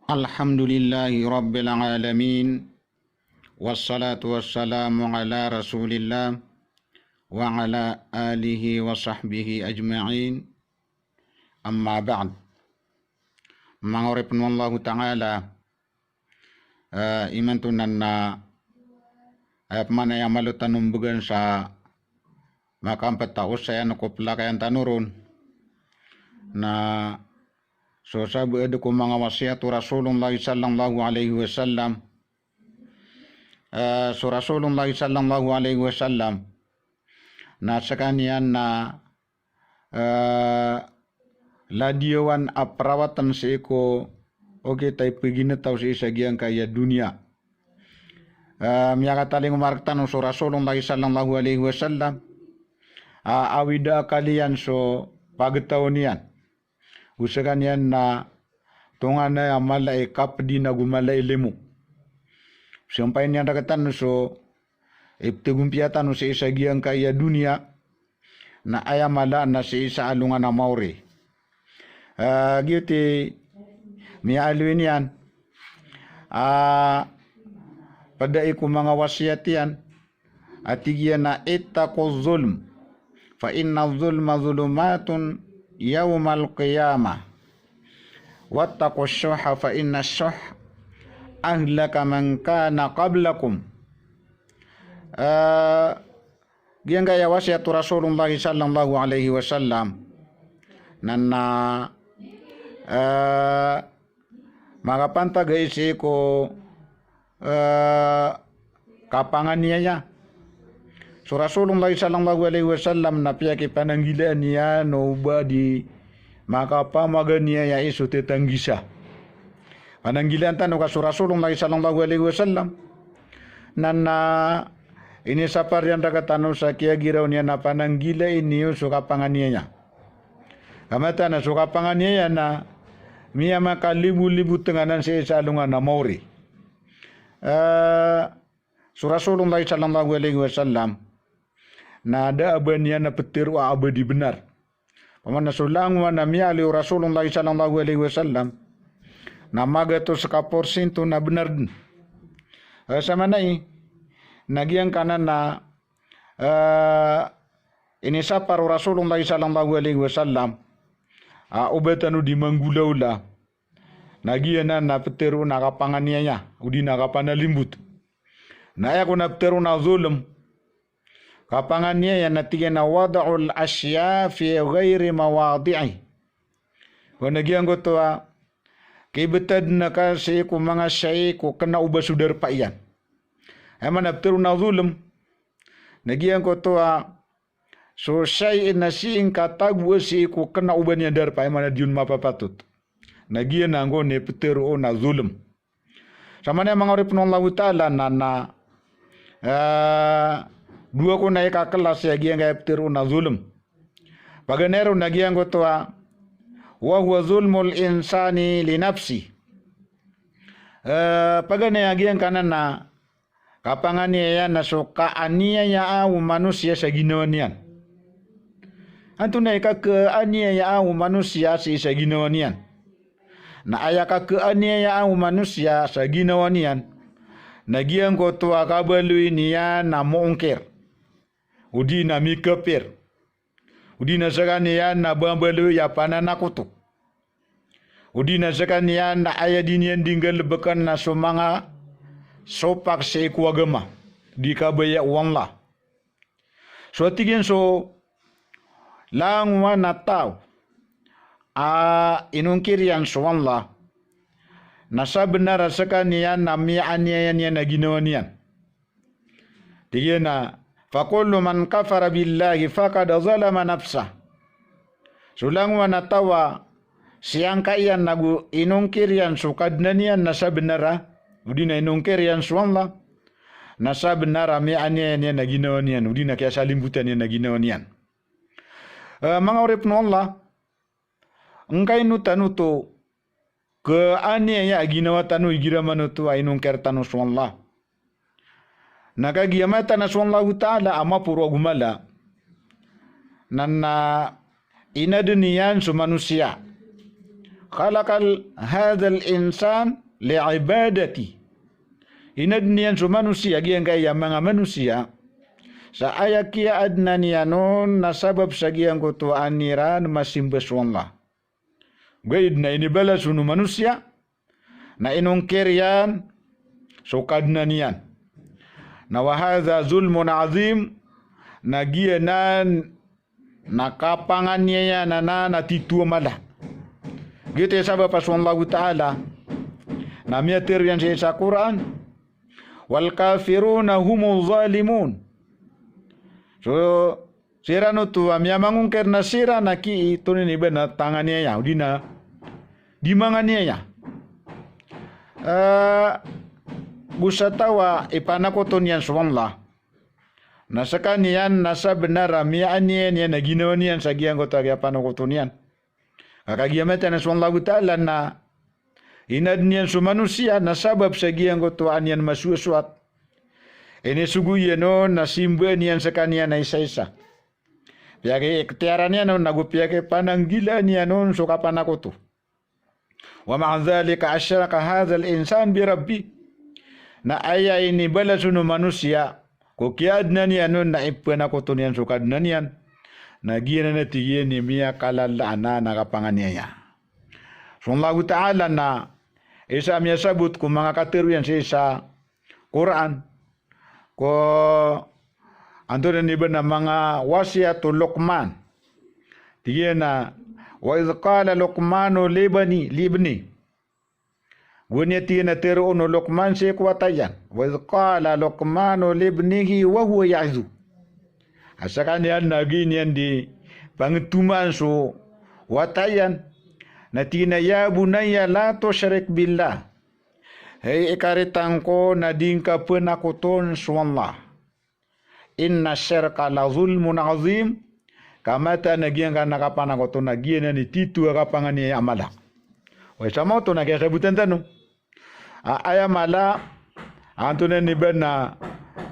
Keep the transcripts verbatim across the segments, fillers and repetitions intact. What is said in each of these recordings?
Alhamdulillahi Rabbil Alamin. Wassalatu wassalamu ala Rasulillah wa ala alihi wa sahbihi ajma'in. Amma ba'd. Manga oripn o Allahu Ta'ala, eh, imanto nan na, eh, pman aya malo tano mbgan sa makaampet a osayan ko plakayan tano ron. Na so sabaad ko manga wasiyat o Rasulullah sallallahu alaihi wasallam. Eh, so Rasulullah sallallahu alaihi wasallam na skaniyan na, eh, ladiyawan a prawatan sii ko okit a ipaginetaw sii sa giyangkaya doniya. Eh, miyakatalingoma rktano so Rasulullah sallallahu alaihi wasallam a awida a kaliyan so pagtaw niyan. Go skaniyan na tonganay a mala i kapdi nago mala i limo. Sampay niyan rktano so iptgompiya tano sii sa giyangkaya doniya na aya mala na sii sa alongan a maori. Ah, giyoto i miyaaloy niyan a pd ai ko manga wasiyat iyan a tig iyan a, "Ittaqu zulm, fa inna zulma zulumatun yawmal qiyamah. Wattaqu shuhha, fa inna shuhha ahlaka man kana qablakum." Eh, giyangkaya wasiyat o Rasulullah sallallahu alaihi wasallam nan na, eh, makapantag sii ko, eh, kapanganiyaya. So Rasulullah sallallahu alaihi wasallam na piyakipananggilaan iyan o ba di makapamaganiyaya i so tatanggi sa. Pananggilaan tano ka so Rasulullah sallallahu alaihi wasallam nan na inisapar iyan rktano sa kiyagiraw niyan a pananggilaan iyo so kapanganiyaya. Ka mataan a so kapanganiyaya na miyamakalibolibo tnganan sii sa alongan a maori. Eh, so Rasulullah sallallahu alaihi wasallam na da a ba niyan a ptharoa a ba di bnar. Pman na so langowan a miyaaloy o Rasulullah sallallahu alaihi wasallam na magatos ka porsinto na bnar dn. Eh, samanaya na giyangkanan na, eh, inisapar o Rasulullah sallallahu alaihi wasallam a o ba tano di manggolaola na giyanan na ptharoon a kapanganiyaya odi na kapanalimbot. Na aya kon a ptharoon a zulm, kapanganiyaya na tig iyan a wad'ul ashya fi ghairi mawadi'i. Kon a giyangkoto a kibtad na ka sii ko manga shay ko kna o ba so darpa iyan. Aya maana a ptharoon a zulm na giyangkoto a so shay na sii ngka tagoa sii ko kna o ba niyan darpa, aya maana di on mapapatot. Na giyanan kon i ptharoon a zulm. Samanaya manga oripn o Allahu Ta'ala na, na, eh, dowa kon a ikaklas a giyangkaya ptharoon a zulm. Paganay ron na giyangkoto a, wa huwa zulmul insani li nafsi. Eh, paganay a giyangkanan na kapanganiyaya na so kaaniyayaa o manosiya sa ginawa niyan. Antonaa i kakaaniyayaa o manosiya sii sa ginawa niyan? Na aya kakaaniyayaa o manosiya sa ginawa niyan na giyangkoto a kabaloy niyan a moongkir, odi na mikapir, odi na skaniyan na bambaloy a pananakoto, odi na skaniyan na aya di niyan di nggalbkn na so manga sopak sii ko agama, di kabaya o Allah. So a tig iyan so langowan a taw a inongkir iyan so Allah na sabnar a skaniyan na miyaaniyaya niyan a ginawa niyan. Tig iyan a, "Fa kullu man kafara billahi faqad zalama nafsah." So langowan a taw a siyangka iyan nago inongkir iyan so Kadnan iyan na sabnar a, odi na inongkir iyan so Allah, na sabnar a miyaaniyaya niyan a ginawa niyan, odi na kiyasalimbotan iyan a ginawa niyan. Eh, manga oripn o Allah, ngkaino tano oto kaaniyaya a ginawa tano igira man oto a inongkir tano so Allah? Na kagiya mataan a so Allahu Ta'ala a maporo ago mala, na, na inadn iyan so manosiya. Khalaqa hadhal insana li'ibadati. Inadn iyan so manosiya, giyangkaya manga manosiya, sa aya kiyaadna niyan on na sabap sa giyangkoto a an iran masimba so Allah. Ogaid na inibalas on o manosiya, na inongkir iyan so Kadnan iyan. Na wa hadha zulmun azim, na giyanan na kapanganiyaya anan a tito a mala. Giyoto i sabap a so Allahu Ta'ala na miyatharo iyan sii sa Qur'an, "Wal kafiruna humuz zalimun." So siran oto a miyamangongkir na siran a ki, tonaa ini ba na tanganiyaya, odi na di manganiyaya. Eh, go sa taw a ipanakoto niyan so Allah, na skaniyan na sabnar a miyaaniyaya niyan a ginawa niyan sa giyangkoto a kiyapanakoto niyan. Ka kagiya mataan a so Allahu Ta'ala na inadn iyan so manosiya na sabap sa giyangkoto a an iyan masowasowat. Inisogo iyan on na simbaan iyan skaniyan a isaisa. Piyakaikhtiyaran iyan on, ago piyakipananggilaan iyan on so kapanakoto. Wa ma'a dhalika ashraha hadhal insanu bi rabbih. Na aya inibalas on o manosiya ko kiyaadna niyan on na ipanakoto niyan so Kadnan iyan, na giyanan a tig iyan i miyakalalaan a kapanganiyaya. So Allahu Ta'ala na isa a miyasabot ko manga katharo iyan sii sa Qur'an, ko antonaa ini ba na manga wasiyat o Luqman. Tig iyan a, "Wa idh qala Luqmanu libani, libni." Gowani a tig iyan a tharoon o Luqman sii ko wata iyan. "Wa idh qala Luqmanu libnihi wa huwa ya'idhuh." A skaniyan na giya niyan di pangtoman so wata iyan. Na tig iyan a, "Ya bunayya la tushrik billah." Hay ikaritang ko, na di ngka panakoton so Allah. "Innash shirka la zulmun azim." Ka mataan a giyangkanan a kapanakoto na giyanan i tito a kapanganiyaya a mala. Oway, sa maoto na kiyasabotan tano a aya mala, antonaa ini ba na,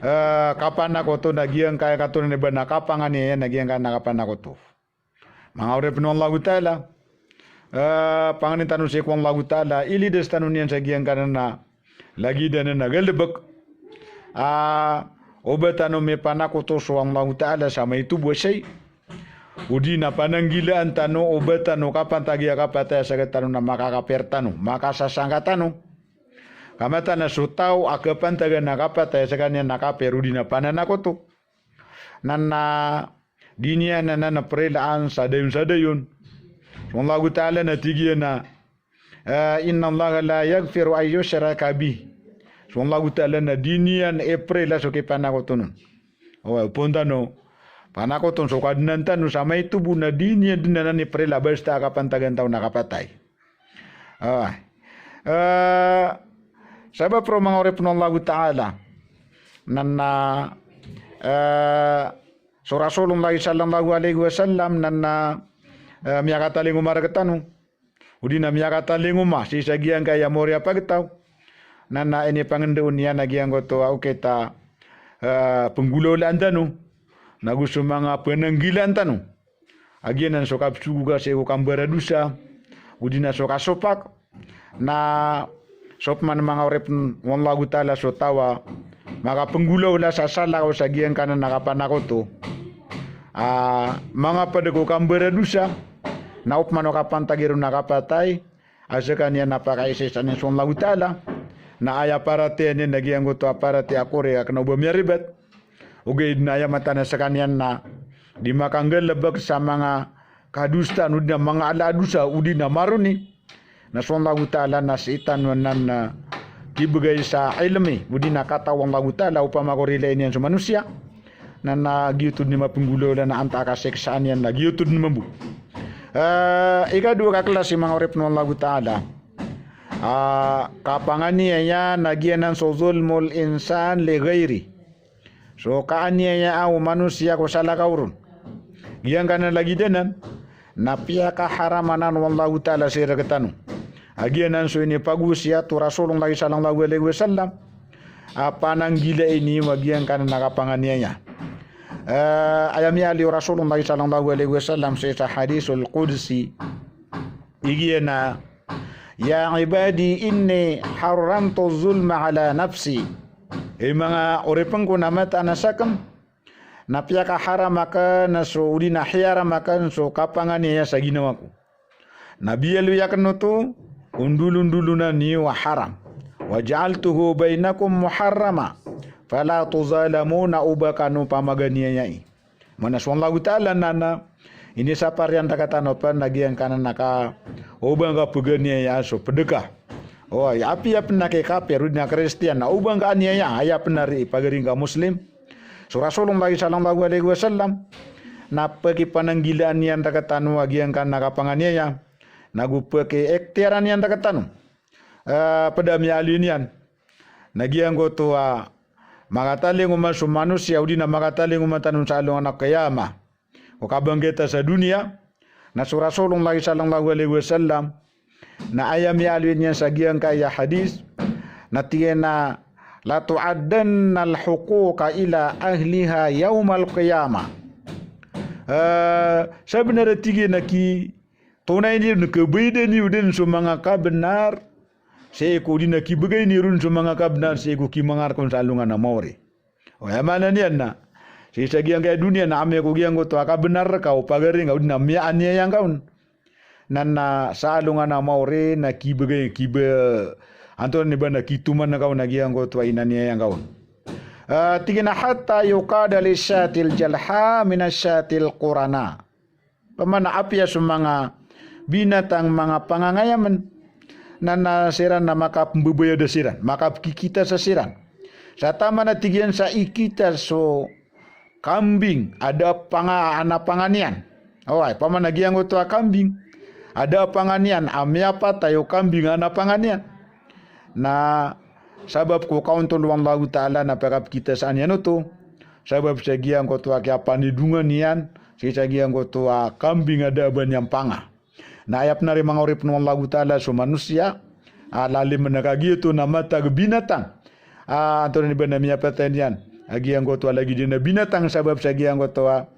eh, kapanakoto na giyangkaya, antonaa ini ba na kapanganiyaya na giyangkanan a kapanakoto. Manga oripn o Allahu Ta'ala, eh, pangnin tano sii ko Allahu Ta'ala, ilidas tano niyan sa giyangkanan a lagid anan a galbk a oba tano mipanakoto so Allahu Ta'ala sa maito bo a shay. Odi na pananggilaan tano oba tano kapantagi a kapatay a sktano na makakapir tano, makasasangka tano. Ka mataan a so taw a kapantagan a kapatay a skaniyan na kapir odi na pananakoto, na na di niyan anan a prilaan sa dayon sa dayon. So Allahu Ta'ala na tig iyan a, eh, "Innallaha la yaghfiru an yushraka bih." So Allahu Ta'ala na di niyan iprila so kipanakoton on. Oway, opama tano panakoton so Kadnan tano sa maito bo, na di niyan dn anan iprila basta a kapantagan tano na kapatay. Ah. Eh, sabap roo, manga oripn o Allahu Ta'ala, na na, eh, so Rasulullah sallallahu alaihi wasallam na na, eh, miyakatalingoma rktano, odi na miyakatalingoma sii sa giyangkaya mori a pagtaw, na na inipangndao niyan a giyangkoto a okit a, eh, pnggolaolaan tano, na go so manga pananggilaan tano. A giyanan so kapsogoga sii ko kambaradosa, odi na so kasopak, na so pman, manga oripn o Allahu Ta'ala, so taw a makapnggolaola sa salakaw sa giyangkanan a kapanakoto a manga pd ko kambaradosa, na opama o kapantagi ron a kapatay, a skaniyan na pakaisaisa niyan so Allahu Ta'ala, na aya paratiyaya niyan na giyangkoto a paratiyaya a kori a kna o ba miyaribat. Ogaid na aya mataan a skaniyan na di makanggalbk sa manga kadosaan odi na manga ala a dosa odi na maroni. Na so Allahu Ta'ala na sii tano anan a kibgay sa ilmi odi na kataw o Allahu Ta'ala, opama ko rilai niyan so manosiya, na na giyoto dn i mapnggolaola na antaa ka siksaan iyan na giyoto dn mambo. Eh, ikadowa ka klasi, manga oripn o Allahu Ta'ala, ah, kapanganiyaya na giyanan so zulmul insan li ghairih. So kaaniyayaan o manosiya ko salakaw ron. Giyangkanan a lagid anan na piyakaharam anan o Allahu Ta'ala sii rktano. A giyanan so inipagosiyat o Rasulullah sallallahu alaihi wasallam a pananggilai niyo a giyangkanan a kapanganiyaya. Eh, aya miyaaloy o Rasulullah sallallahu alaihi wasallam sii sa hadithul qudsi, tig iyan a, Ya ibadi inni harramtu zulma ala nafsi. Hay manga oripn ko na mataan a sakn, na piyakaharam akn so, odi na hiyaram akn so kapanganiyaya sa ginawa ko. Na biyaloy akn oto ko ndolondolonan iyo a haram. Wa ja'altuhu bainakum muharrama fala tuzalamu, na oba kano pamaganiyayai. Mana so Allahu Ta'ala na, na inisapar iyan rktano pn a giyangkanan a ka oba ngka pganiyaya so pd ka. Oway, apiya pn a kikapir odi na Kristiyan na oba ngka aniyaya, aya pn a ri pagari ngka Muslim. So Rasulullah sallallahu alaihi wasallam na pkipananggilaan iyan rktano a giyangkanan a kapanganiyaya, nago pkiiktiyaran iyan rktano, eh, pd a miyaaloy niyan na giyangkoto a makatalingoma so manosiya odi na makatalingoma tano sa alongan a qiyamah ko kabangkita sa doniya. Na so Rasulullah sallallahu alaihi wasallam na aya miyaaloy niyan sa giyangkaya hadith, na tig iyan a, "La tu'addanna al-huquqa ila ahliha yawmal qiyamah." Eh, sabnar a tig iyan a ki tonay niyo dn, kabaydan iyo dn so manga kabnar sii ko, odi na kibgay niyo ron so manga kabnar sii ko kimangark on sa alongan a maori. Oway, aya maana niyan na sii sa giyangkaya doniya na amay ko giyangkoto a kabnar ka o pagari ngka odi na miyaaniyaya ngka on, na, na sa alongan a maori na kibgay, kiba, antonaa i ba na kitoman ka on a giyangkoto a inaniyaya ngka on. Ah, tig iyan a, "Hatta yuqada lishatil jalha min ashatil qurana." Pamana apiya so manga binatang manga pangangayamn na, na siran na makapmbabayada siran, makapkikita sa siran. Sa taman a tig iyan sa ikita so kambing a da a panga, a na panga niyan. Oway, pamana giyangkoto a kambing a da a panga niyan, a miyapatay o kambing a na panga niyan. Na sabap ko kaontol o Allahu Ta'ala na pakapkita sa niyan oto. Sabap sa giyangkoto a kiyapanidongan iyan sii sa giyangkoto a kambing a da a ba niyan panga. Na aya pn ari manga oripn o Allahu Ta'ala so manosiya a lalim na kagiya oto na matag binatang a antonaa i ba na miyapatay niyan a giyangkoto a lagid iyan a binatang, sabap sa giyangkoto a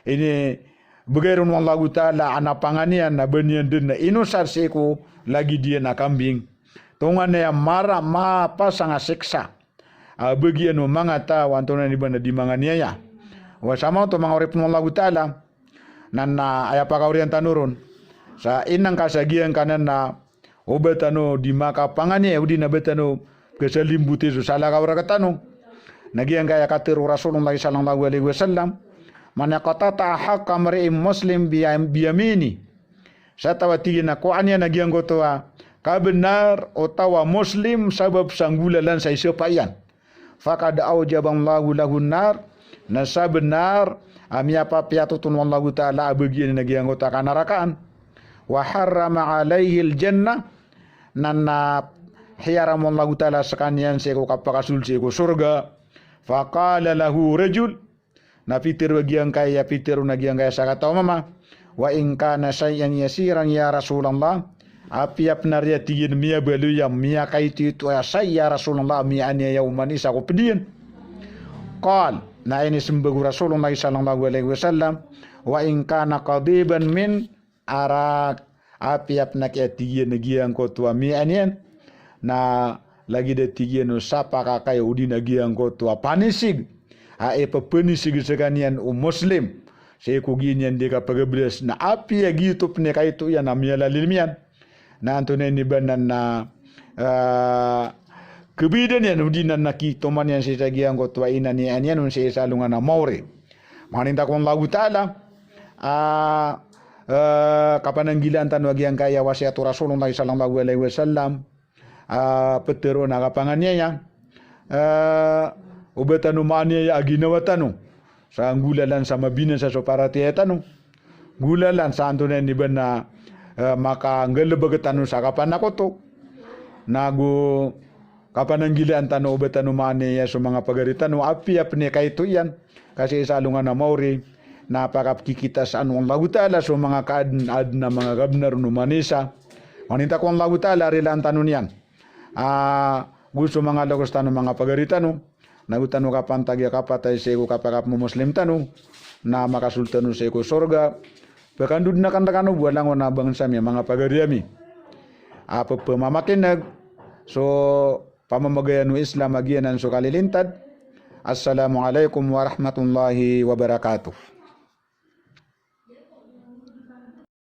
inibgay ron o Allahu Ta'ala a na panga niyan na ba niyan dn inosar sii ko lagid iyan a kambing. Tonganay a mara, mapasang a siksa a bagian o manga taw a antonaa i ba na di manganiyaya. Oway, sa maoto manga oripn o Allahu Ta'ala, na, na aya pakaoriyan tano ron sa inangka sa giyangkanan a o ba tano di makapanganiyaya odi na ba tano kasalimbotii so salakaw rktano. Na giyangkaya katharo o Rasulullah sallallahu alaihi wasallam, "Man iqtata'a haqqa mri'in muslim biyam-, biyamini." Sa taw a tig iyan a kowaan iyan a giyangkoto a kabnar o taw a Muslim sabap sa nggolalan sa isapa iyan, "faqad awjaballahu lahun nar." Na sabnar a miyapapiyatot on o Allahu Ta'ala a bagian iyan a giyangkoto a kanarakaan. "Wa harrama alaihil jannah." Na, na hiyaram o Allahu Ta'ala skaniyan sii ko kapakasold sii ko sorga. "Faqala lahu rajul." Na pitharo a giyangkaya, pitharo a giyangkaya sakataw a mama, "Wa in kana shay'an yasiran ya Rasulallah." Apiya pn a riya tig iyan miyabaloy a miyakaitoito a shay' ya Rasulallah, miyaaniyaya o manosiya ko pd iyan. Qal, na inismbag o Rasulullah sallallahu alaihi wasallam, "Wa in kana qadiban min arak." Apiya pn a kiya tig iyan a giyangkoto a miyaaniyan na lagid a tig iyan o sapakakay odi na giyangkoto a panisig a ippapanisig skaniyan o Muslim sii ko gii niyan di kapagabdas, na apiya giyoto pn i kaito iyan a miyalalim iyan, na antonaa i ba na, na, ah, kbida niyan odi na kitoman iyan sii sa giyangkoto a inaniyan iyan on sii sa alongan a maori. Maninta ko Allahu Ta'ala a, eh, kapananggilaan tano a giyangkaya wasiyat o Rasulullah sallallahu alaihi wasallam, a, ptharoon a kapanganiyaya, eh, o ba tano maaniyaya a ginawa tano sa nggolalan sa mabinasa so paratiyaya tano. Nggolalan sa antonaa i ba na, eh, makanggalbk tano sa kapanakoto. Nago kapananggilaan tano o ba tano maaniyaya so manga pagari tano, apiya pn i kaito iyan ka sii sa alongan a maori na pakapkikita san o Allahu Ta'ala so manga kaadn, adn a manga kabnar o manosiya. Maninta ko Allahu Ta'ala a rilaan tano niyan. Ah, go so manga loks tano, manga pagari tano, nago tano kapantagi a kapatay sii ko kapakapmomuslim tano, na makasold tano sii ko sorga. Pkandodn akn rkano bo a langon a bangsa mi a manga pagari ami. a pepemakineg so pamamagayan o Islam a giyanan so kalilintad. Assalamu alaikum warahmatullahi wabarakatuh.